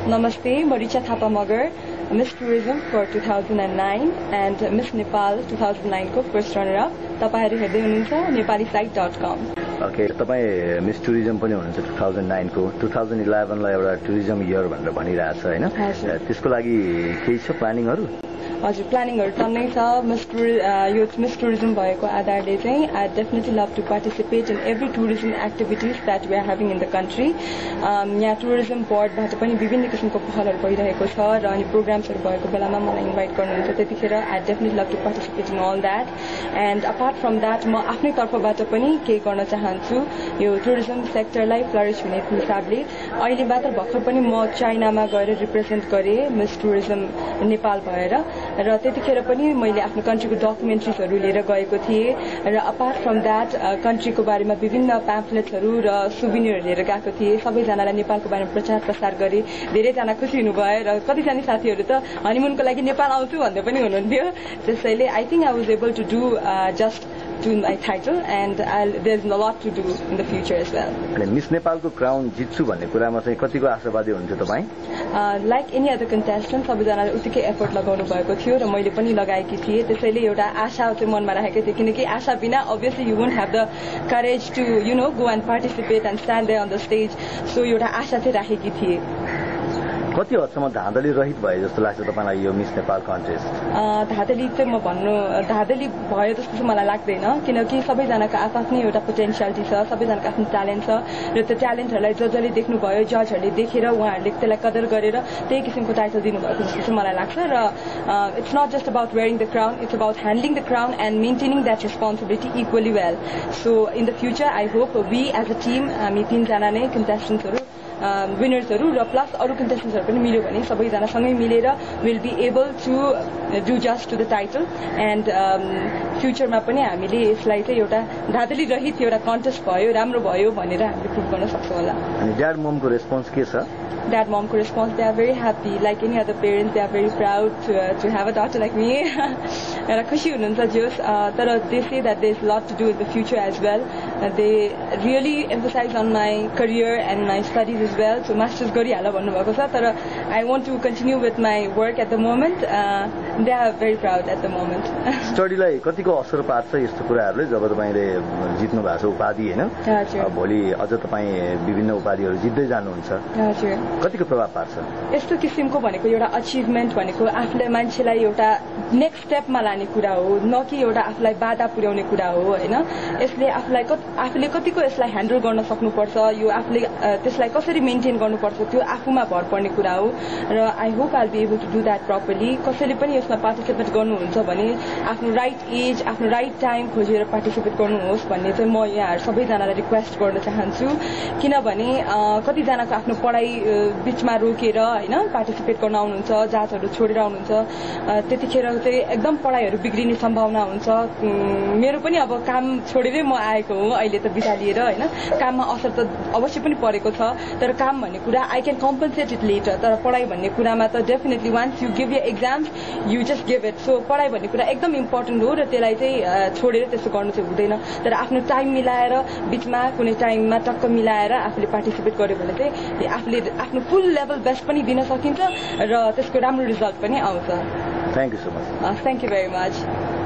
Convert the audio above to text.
Namaste, Maricha Thapa Magar, Miss Tourism for 2009 and Miss Nepal 2009 को first runner up. तपाईहरु हेर्दै हुनुहुन्छ nepalisite.com। Okay, तपाई मिस टुरिज्म पनि हुनुहुन्छ 2009 को। 2011 लाई एउटा टुरिज्म इयर भनेर भनिरहेछ हैन? त्यसको लागि केही छ प्लानिङहरु? हजुर, प्लानिङहरु टन्नै छ। यो मिस टुरिज्म भएको आधारले चाहिँ I definitely love to participate in every tourism activities that we are having in the country. यहाँ टुरिज्म बोर्डबाट पनि विभिन्न किसिमको पहलहरू भइरहेको छ र अनि प्रोग्राम्सहरू भएको बेलामा मलाई इन्भाइट गर्नुहुन्छ, त्यतिखेर I definitely love to participate in all that. And apart from that म आफ्नै तर्फबाट पनि केही गर्न चाहन्छु यो टुरिज्म सेक्टरलाई फ्लरिस हुने हिसाबले। अहिले मात्र भर्खर पनि म चाइनामा गएर रिप्रेजेन्ट गरेँ मिस टुरिज्म नेपाल भएर, र त्यतिखेर पनि मैले आफ्नो कन्ट्रीको डकुमेन्ट्रिजहरू लिएर गएको थिएँ र अपार्ट फ्रम द्याट कन्ट्रीको बारेमा विभिन्न प्याम्फलेट्सहरू र सुभिनियरहरू लिएर गएको थिएँ। सबैजनालाई नेपालको बारेमा प्रचार प्रसार गरेँ। धेरैजना खुसी हुनुभयो र कतिजना साथीहरू त हनीमुनको लागि नेपाल आउँछु भन्दै पनि हुनुहुन्थ्यो। त्यसैले I think I was able to do just to my title and there's a lot to do in the future as well. Miss नेपालको क्राउन जित्छु भन्ने कुरामा चाहिँ कतिको आशावादी हुनुहुन्छ तपाईँ? लाइक एनी अदर कन्टेस्टेन्ट सबैजनाले उत्तिकै एफर्ट लगाउनु भएको थियो र मैले पनि लगाएकी थिएँ। त्यसैले एउटा आशा चाहिँ मनमा राखेको थिएँ, किनकि आशा बिना obviously you won't have the courage to go and participate and stand there on the stage. So एउटा आशा चाहिँ राखेकी थिएँ। कति हदसम्म धाँधली रहित भयो जस्तो लाग्छ तपाईँलाई यो मिस नेपाल कन्टेस्ट? धाँधली चाहिँ म भन्नु धाँधली भयो जस्तो चाहिँ मलाई लाग्दैन, किनकि सबैजनाको आफ्नै एउटा पोटेन्सियालिटी छ, सबैजनाको आफ्नो ट्यालेन्ट छ र त्यो ट्यालेन्टहरूलाई जसले देख्नुभयो, जजहरूले देखेर उहाँहरूले त्यसलाई कदर गरेर त्यही किसिमको टाइटल दिनुभएको जस्तो चाहिँ मलाई लाग्छ। र it's not just about wearing the crown, it's about handling the crown and maintaining that responsibility equally well. So in the future I hope we as a team, हामी 3 जना नै कन्टेस्टेन्ट्सहरू विनर्सहरू र प्लस अरू कन्टेस्टेन्ट्सहरू पनि मिल्यो भने सबैजना सँगै मिलेर will be able to do just to the title. एन्ड फ्युचरमा पनि हामीले यसलाई चाहिँ एउटा धाँधली रहित एउटा कन्टेस्ट भयो, राम्रो भयो भनेर हामीले प्रुभ गर्न सक्छौँ होला। अनि ड्याड ममको रेस्पोन्स के छ? Dad, mom को response, they are very happy. Like any other parents, they are very proud to have a daughter like me. र खुसी हुनुहुन्छ जोस। तर they say that there is a lot to do in the future as well. They really emphasize on my career and my studies as well. So masters गरिहाल भन्नुभएको छ, तर I want to continue with my work at the moment. They are very proud at the moment. स्टडीलाई कतिको असर पार्छ यस्तो कुराहरूले जब तपाईँले जित्नु भएको छ उपाधि हैन? भोलि अझ तपाईँ विभिन्न उपाधिहरू जित्दै जानुहुन्छ, कतिको प्रभाव पार्छ? यस्तो किसिमको भनेको एउटा अचिभमेन्ट भनेको आफूलाई मान्छेलाई एउटा नेक्स्ट स्टेपमा लाने कुरा हो, न कि एउटा आफूलाई बाधा पुर्याउने कुरा हो हैन? यसले आफूले कतिको यसलाई ह्यान्डल गर्न सक्नुपर्छ, यो आफूले त्यसलाई कसरी मेन्टेन गर्नुपर्छ, त्यो आफूमा भर पर्ने कुरा हो। र I hope I will be able to do that properly. कसैले पनि यसमा पार्टिसिपेट गर्नुहुन्छ भने आफ्नो राइट एज, आफ्नो राइट टाइम खोजेर पार्टिसिपेट गर्नुहोस् भन्ने चाहिँ म यहाँहरू सबैजनालाई रिक्वेस्ट गर्न चाहन्छु। किनभने कतिजनाको आफ्नो पढाइ बीचमा रोकेर हैन पार्टिसिपेट गर्न आउनुहुन्छ, जातहरू छोडेर आउनुहुन्छ, त्यतिखेर चाहिँ एकदम पढाइहरू बिग्रिने सम्भावना हुन्छ। मेरो पनि अब काम छोडेरै म आएको हो अहिले त बिदा लिएर हैन। काममा असर त अवश्य पनि परेको छ, तर काम भन्ने कुरा I can compensate it later. तर पढाइ भन्ने कुरामा त definitely once you give your exams you just give it. So पढाइ भन्ने कुरा एकदम इम्पोर्टेन्ट हो र त्यसलाई चाहिँ छोडेर त्यसो गर्नु चाहिँ हुँदैन। तर आफ्नो टाइम मिलाएर बीचमा कुनै टाइममा टक्क मिलाएर आफूले पार्टिसिपेट गर्यो भने चाहिँ आफूले आफ्नो फुल लेभल बेस्ट पनि दिन सकिन्छ र त्यसको राम्रो रिजल्ट पनि आउँछ। Thank you so much. Thank you very much.